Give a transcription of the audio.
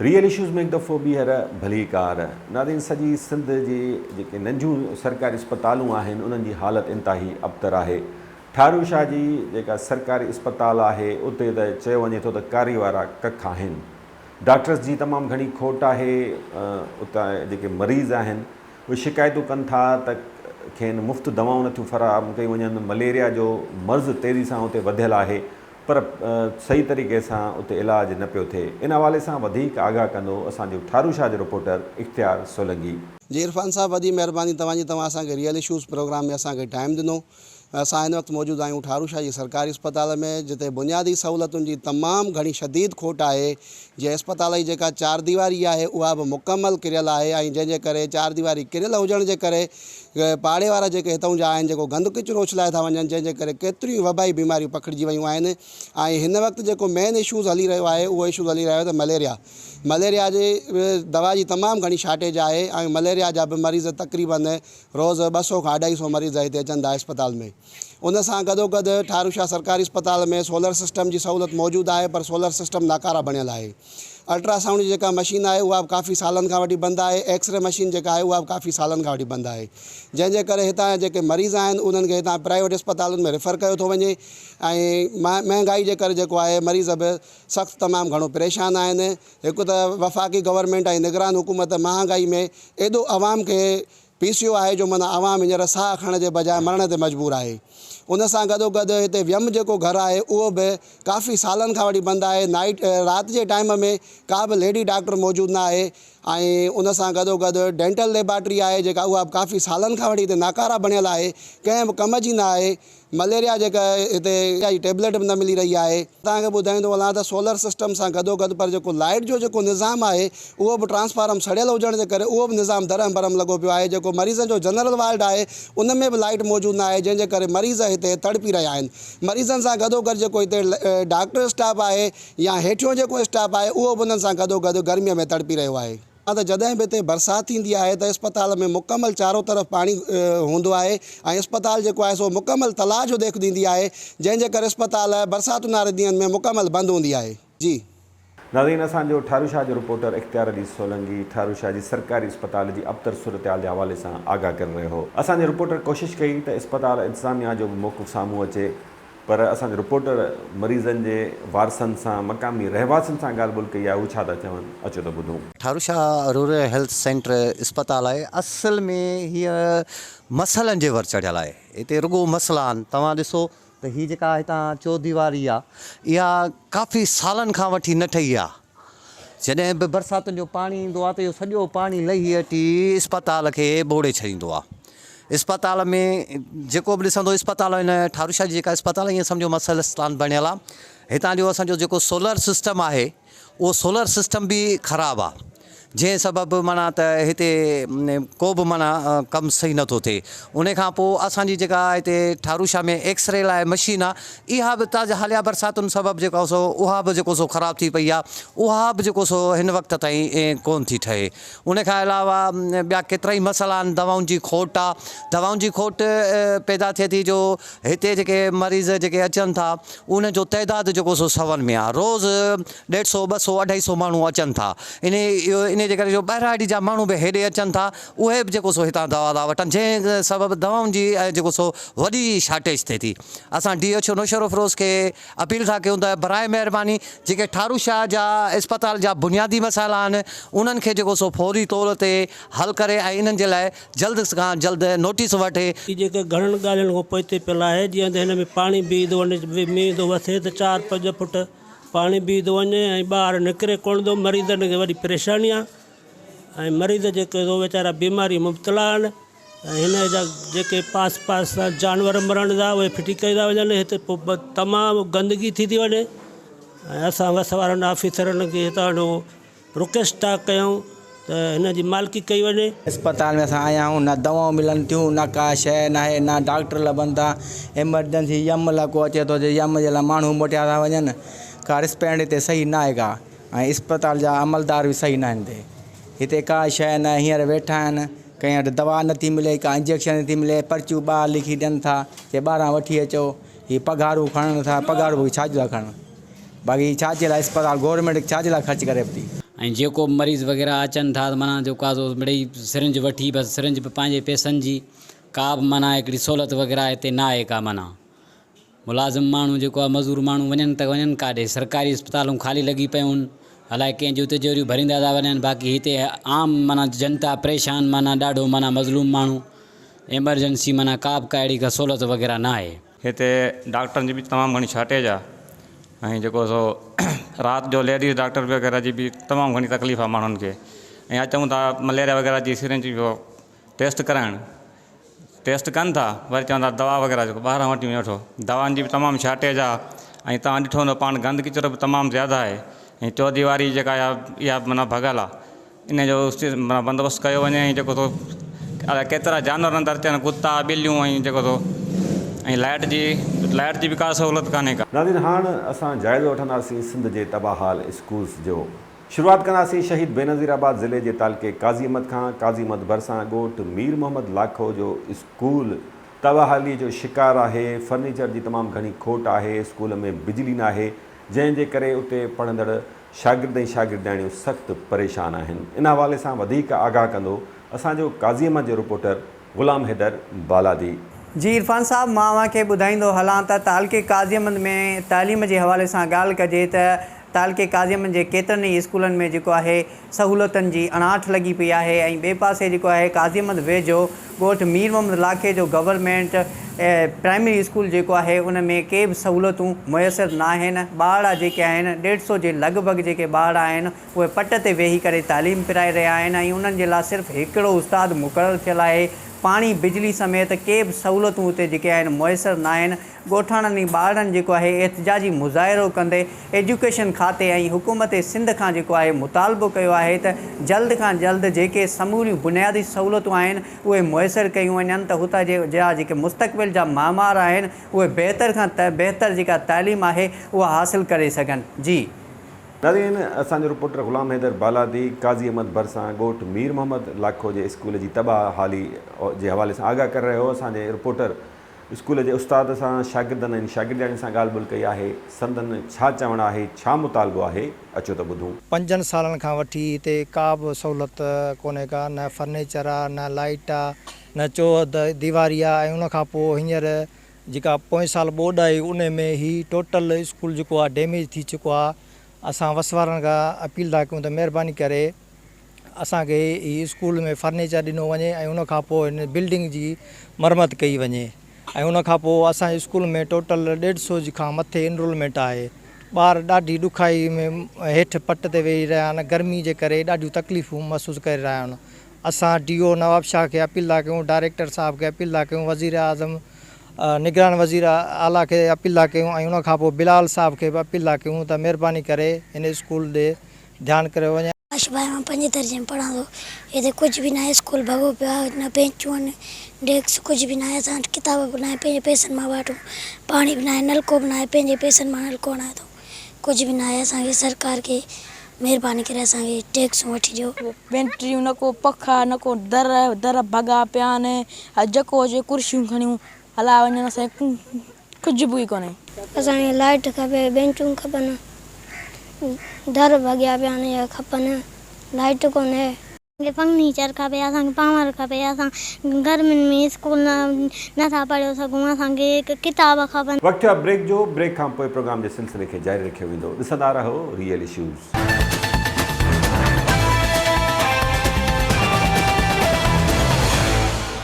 Real issues ۾ هڪ دفعو ٻيهر ڀليڪار. ناظرين سڄي سنڌ جي جيڪي ننڍيون سرڪاري اسپتالون آهن انهن جي حالت انتهائي ابتر آهي. ٺارو شاهه جي جيڪا سرڪاري اسپتال آهي اتي ته چيو وڃي ٿو ته ڪاري وارا ڪک آهن. ڊاڪٽرس جي تمام گهڻي کوٽ آهي اتان جيڪي مريض آهن اهي شڪايتون ڪن ٿا ته کين مفت دوائون نٿيون فراهم ڪيون وڃن مليريا جو مرض تيزي سان اتي وڌيل آهي پر صحيح طريقي سان اتي علاج نه پيو ٿئي ان حوالي سان وڌيڪ آگاهه ڪندو اسان جو ٺارو شاهه جو رپورٽر اختيار سولنگي. جي عرفان صاحب وڏي مهرباني توهان جي توهان اسان کي ريئل اشوز پروگرام ۾ اسان کي ٽائيم ڏنو اسان هن وقت موجود آهيون ٺارو شاهه جي سرڪاري اسپتال ۾ جتي بنيادي سهولتن جي تمام گهڻي شديد کوٽ آهي جنهن اسپتال جي جيڪا چار ديواري آهي اها به مڪمل ڪريل آهي ۽ جنهن جي ڪري چار ديواري ڪريل هجڻ جي ڪري پاڙي وارا جيڪي هتئون جا آهن جيڪو گند ڪچرو اڇلائي ٿا وڃن جنهن جي ڪري ڪيتريون ئي وبائي بيماريون پکڙجي ويون آهن ۽ هن وقت جيڪو مين اشوز هلي رهيو آهي اهو اشوز هلي رهيو آهي ته مليريا مليريا جي دوا جي تمام گهڻي شارٽيج آهي ۽ مليريا جا به مريض تقريبن روز 200 کان 250 مريض هتي اچن ٿا اسپتال ۾ ان سان گڏوگڏ ٺاروشاه سرڪاري اسپتال ۾ سولر سسٽم جي سهولت موجود آهي پر سولر سسٽم ناڪاره بڻيل آهي. الٽرا سائونڊ جي جيڪا مشين آهي اها به ڪافي سالن کان وٺي بند آهي، ايڪس ري مشين جيڪا آهي اها به ڪافي سالن کان وٺي بند آهي جنهن جي ڪري هتان جا جيڪي مريض آهن انهن کي هتان پرائيويٽ اسپتالن ۾ ريفر ڪيو ٿو وڃي ۽ مهنگائي جي ڪري جيڪو آهي مريض به سخت تمام گهڻو پريشان آهن. هڪ ته وفاقي گورنمينٽ ۽ نگران حڪومت مهانگائي ۾ ايڏو عوام کي پيسيو آهي جو معنيٰ عوام هينئر ساهه کڻڻ جي بجاء مرڻ تي مجبور آهي. ان سان گڏوگڏ هتي ويم جيڪو گهر آهي اهو به ڪافي سالن کان وٺي بند آهي نائيٽ رات جي ٽائيم ۾ ڪا به ليڊي ڊاڪٽر موجود نه آهي ۽ ان سان گڏوگڏ ڊينٽل ليبارٽري آهي جيڪا اها به ڪافي سالن کان وٺي هتي ناڪاره بڻيل آهي ڪنهن به ڪم جي نه آهي مليريا جيڪا هتي جي ٽيبليٽ به نه ملي رهي آهي. توهان کي ٻڌائيندو هلان ته سولر سسٽم سان گڏوگڏ پر جيڪو لائيٽ جو جيڪو نظام آهي اهو به ٽرانسفارم سڙيل هجڻ جي ڪري اهو به نظام درهم برهم لڳو پيو آهي جيڪو مريضن جو جنرل وارڊ آهي ان ۾ به لائيٽ موجود نه آهي جنهن جي ڪري مريض هتي تڙپي رهيا آهن مريضن سان گڏوگڏ جيڪو هتي ڊاڪٽر اسٽاف آهي يا هيٺيون جيڪو اسٽاف آهي اهو به انهن سان گڏوگڏ گرمي ۾ تڙپي رهيو آهي. ته جڏهن به هتي برسات ٿيندي آهي ته اسپتال ۾ مڪمل چارو طرف پاڻي هوندو آهي ۽ اسپتال جيڪو آهي سو مڪمل تلاء جو ڏيک ڏيندي آهي جنهن جي ڪري اسپتال برساتن واري ڏينهن ۾ مڪمل بند هوندي آهي. جي. ناظرين اسان جو ٺاروشاه جو رپورٽر اختيار علي سولنگي ٺاروشاه جي سرڪاري اسپتال جي ابتر صورتحال جي حوالي سان آگاهه ڪري رهيو هو اسان جي رپورٽر ڪوشش ڪئي ته اسپتال انتظاميا جو به موقف سامهون اچي پر اسان جي رپورٽر مريضن جي وارثن سان مقامي رهواسين سان ڳالهه ٻولهه ڪئي آهي هو ڇا ٿا چون اچو ته ٻڌون. ٺاروشاه رورل هيلٿ سينٽر اسپتال آهي اصل ۾ هيء مسئلن جي ور چڙهيل آهي هتي رڳو مسئلا آهن توهان ڏسو ته هي جيڪا هتان چوديواري آهي اها ڪافي سالن کان وٺي نه ٺهي آهي جڏهن به برساتن جو پاڻي ايندو آهي ته اهو سڄو پاڻي لهي اچي اسپتال کي ٻوڙي ڇڏيندو آهي. اسپتال ۾ جيڪو به ڏسندو اسپتال هن ٺاروشاه جي جيڪا اسپتال آهي ائين سمجهو مسئلستان بڻيل آهي. هتان جو اسان جو جيڪو سولر سسٽم آهي اهو سولر سسٽم به خراب آهي. جنهن سبب معنيٰ ته هتي ڪو به معنيٰ ڪم صحيح نٿو ٿئي. ان کان پوء اسان جي جيڪا هتي ٺاروشاه ۾ ايڪس ري لاء مشين آ اها به تازه حاليه برساتن سبب جيڪو سو اها به جيڪو سو خراب ٿي پئي آ اها به جيڪو سو هن وقت تائين ڪون ٿي ٺهي. ان کان علاوه ٻيا ڪيترائي مسئلا آهن دوائن جي کوٽ آ دوائن جي کوٽ پيدا ٿئي ٿي جو هتي جيڪي مريض جيڪي اچن ٿا انهن جو تعداد جيڪو سو سون ۾ آ روز ڏيڍ سو، ٻه سو، اڍائي سو ماڻهو اچن ٿا. انهي جي ڪري جو ٻهراڙي جا ماڻهو به هيڏي اچن ٿا، اهي به جيڪو سو هتان دوا ٿا وٺن، جنهن سبب دوائن جي جيڪو سو وڏي شارٽيج ٿئي ٿي. اسان ڊي ايڇ او نوشهروفيروز کي اپيل ٿا ڪيون ته براء مهرباني جيڪي ٺارو شاهه جا اسپتال جا بنيادي مسئلا آهن، انهن کي جيڪو سو فوري طور تي حل ڪري ۽ انهن جي لاء جلد کان جلد نوٽيس وٺي. هي جيڪي گهڻن ڳالهين کان پوئتي پيل آهي، جيئن ته هن ۾ پاڻي بيهي ٿو وڃي، مينهن ٿو وسي ته چار پنج فوٽ پاڻي بيهي ٿو وڃي ۽ ٻاهر نڪري ڪونه ٿو مريضن کي وڏي پريشاني آهي ۽ مريض جيڪي سو ويچارا بيماري مبتلا آهن ۽ هن جا جيڪي پاس پاس سان جانور مرن ٿا اهي ڦٽي ڪري ٿا وڃن هتي پوء تمام گندگي ٿي ٿي وڃي ۽ اسان وس وارن آفيسرن کي هتان جو رڪويسٽ ٿا ڪيون ته هن جي مالڪي ڪئي وڃي. اسپتال ۾ اسان آيا آهيون نه دوائون ملن ٿيون نه ڪا شيء ناهي نه ڊاڪٽر لڀن ٿا ايمرجنسي يم لاء ڪو اچي ٿو چي يم جي لاء ماڻهو موٽيا ٿا وڃن ڪا رسپينڊ هتي صحيح ناهي ڪا ۽ اسپتال جا عملدار به صحيح ناهن هتي هتي ڪا شيء ناهي هينئر ويٺا آهن ڪنهن وٽ دوا نٿي ملي ڪا انجيڪشن نٿي ملي پرچيون ٻاهر لکي ڏين ٿا چي ٻاهران وٺي اچو هي پگهارون کڻن ٿا پگهارون به ڇا جون ٿا کڻن. باقي ڇا جي لاء اسپتال گورنمينٽ ڇا جي لاء خرچ ڪري ٿي. ۽ جيڪو به مريض وغيره اچن ٿا ته معنيٰ جيڪو آهي سو مڙئي سرنج وٺي بس سرنج به پنهنجي پئسن جي ڪا به معنيٰ هڪڙي سهولت وغيره هتي نه آهي ڪا معنيٰ ملازم ماڻهو جيڪو آهي مزور ماڻهو وڃن ته وڃن ڪاڏي سرڪاري اسپتالون خالي لڳي پيون آهن الائي ڪنهن جون تجوريون ڀريندا ٿا وڃن باقي هتي عام معنيٰ جنتا پريشان معنيٰ ڏاڍو معنيٰ مظلوم ماڻهو ايمرجنسي معنيٰ ڪا به ڪا اهڙي ڪا سهولت وغيره نه آهي. هتي ڊاڪٽرن جي به تمام گهڻي شارٽيج آهي ۽ جيڪو سو رات جو ليڊيز ڊاڪٽر وغيره جي به تمام گهڻي تڪليف آهي ماڻهن کي ۽ اچون ٿا مليريا وغيره جي سرنج جو ٽيسٽ ڪرائڻ ٽيسٽ ڪن ٿا وري چون ٿا دوا وغيره جيڪو ٻاهران وٺي وٺو دوائن جي به تمام شارٽيج آهي ۽ توهان ڏٺو هوندو پاڻ گند ڪچرو به تمام زياده آهي ۽ چوديواري جيڪا آهي اها به معنيٰ ڀڳل آهي ان جو معنيٰ بندوبست ڪيو وڃي ۽ جيڪو سو الائي ڪيترا جانور اندر اچن ڪتا ٻليون ۽ جيڪو سو ۽ لائٽ جي لائٽ جي به ڪا سهولت ڪانهي ڪا. ناظرين هاڻ اسان جائزو وٺنداسين سنڌ جي تباهه حال اسڪولز جو. شروعات ڪنداسين شهيد بينظير آباد ضلعي جي تعلقي قاضي احمد کان، قاضي احمد ڀرسان ڳوٺ مير محمد لاکو جو اسڪول تباهه حالي جو شڪار آهي، فرنيچر جي تمام گهڻي کوٽ آهي، اسڪول ۾ بجلي ناهي، جنهن جي ڪري اتي پڙهندڙ شاگرد ۽ شاگردياڻيون سخت پريشان آهن. ان حوالي سان وڌيڪ آگاهه ڪندو اسان جو قاضي احمد جو رپورٽر غلام حيدر بالادي. جي عرفان صاحب مان اوهان کي ٻڌائيندو هلان ته تعلقي قاضي احمد ۾ تعليم جي حوالي سان ڳالهه ڪجي ته تعلقي قاضي احمد جي ڪيترن ئي اسڪولن ۾ جيڪو آهي سهولتن جي اڻاٺ لڳي پئي آهي ۽ ٻئي پاسي جيڪو آهي قاضي احمد ويجهو ڳوٺ مير محمد لاکي جو گورنمينٽ پرائمري اسڪول جيڪو آهي ان ۾ ڪي به سهولتون ميسر ناهن ٻارڙا جيڪي آهن ڏيڍ سو جي لڳ ڀڳ جيڪي ٻارڙا آهن اهي پٽ تي ويهي ڪري تعليم پرائي رهيا آهن ۽ انهن جي لاء صرف هڪڙو استاد مقرر ٿيل آهي پاڻي بجلي سميت ڪي به سهولتون اتي جيڪي آهن ميسر ناهن ڳوٺاڻن ۽ ٻارڙن جيڪو آهي احتجاجي مظاهرو ڪندي ايجوڪيشن کاتي ۽ حڪومت سنڌ کان جيڪو آهي مطالبو ڪيو آهي ته جلد کان جلد جيڪي سموريون بنيادي سهولتون آهن اهي ميسر ڪيون وڃن ته هتان جي جا جيڪي مستقبل جا معمار آهن اهي بهتر کان بهتر جيڪا تعليم آهي اها حاصل ڪري سگهن جي. ناظرين اسان جو رپورٽر غلام حيدر بالادي قاضي احمد ڀرسان ڳوٺ مير محمد لاکو جي اسڪول جي تباهه حالي جي حوالي سان آگاهه ڪري رهيو هو اسان جي رپورٽر اسڪول جي استاد سان شاگردن ۽ شاگردياڻين سان ڳالهه ٻولهه ڪئي آهي، سندن ڇا چوڻ آهي، ڇا مطالبو آهي، اچو ته ٻڌون. پنجن سالن کان وٺي هتي ڪا به سهولت ڪونهي ڪا، نه فرنيچر آ، نه لائيٽ آ، نه چوهه ديواري آ ۽ ان کان پوء هينئر جيڪا پوئين سال ٻوڏ آئي ان ۾ هي ٽوٽل اسڪول جيڪو آ ڊيميج ٿي چڪو آ، اسان وس وارن کان اپيل ٿا ڪيون ته مهرباني ڪري اسان کي هي اسڪول ۾ فرنيچر ڏنو وڃي ۽ ان کان پوء هن بلڊنگ جي مرمت ڪئي وڃي ۽ ان کان پوء اسان جي اسڪول ۾ ٽوٽل ڏيڍ سو کان مٿي انرولمينٽ آهي ٻار ڏاڍي ڏکائي ۾ هيٺ پٽ تي ويهي رهيا آهن گرمي جي ڪري ڏاڍيون تڪليفون محسوس ڪري رهيا آهن اسان ڊي او نوابشاهه کي اپيل ٿا ڪيون ڊائريڪٽر صاحب کي اپيل ٿا ڪيون وزير اعظم نگران وزير اعليٰ کي اپيل ٿا ڪيون ۽ ان کان پوء بلال صاحب کي به اپيل ٿا ڪيون ته مهرباني ڪري هن اسڪول ڏي ڌيان ڪريو وڃي. آش ڀائي مان پنجين درجي ۾ پڙهان ٿو هتي ڪجهه به ناهي اسڪول ڀڳو پيو آهي نه بينچون آهن ڊيسڪ ڪجهه به ناهي اسان وٽ ڪتاب به ناهي پنهنجي پئسن مان واٽون پاڻي به ناهي نلڪو به ناهي پنهنجي پئسن مان نلڪو هڻايو اٿئون ڪجهه به ناهي اسان کي سرڪار کي مهرباني ڪري اسان کي ڊيسڪون وٺي ڏيو. بينٽريون نه ڪو پکا نه ڪو در در ڀڳا پيا آهن جيڪو اچي ڪرسيون کڻيون هليا وڃن اسان کي ڪجهه به ڪونهي. اسان کي لائيٽ کپي بينچون کپن در ڀڳيا پيا آهن اهي کپن لائيٽ ڪونهي. اسان کي فرنيچر کپي اسان کي پاور کپي اسان گرمين ۾ اسڪول نه ٿا پڙهيو سگهون اسان کي ڪتاب کپن. وقت ٿيو آهي بريڪ جو، بريڪ کان پوء پروگرام جي سلسلي کي جاري رکيو ويندو، ڏسندا رهو ريئل اشوز.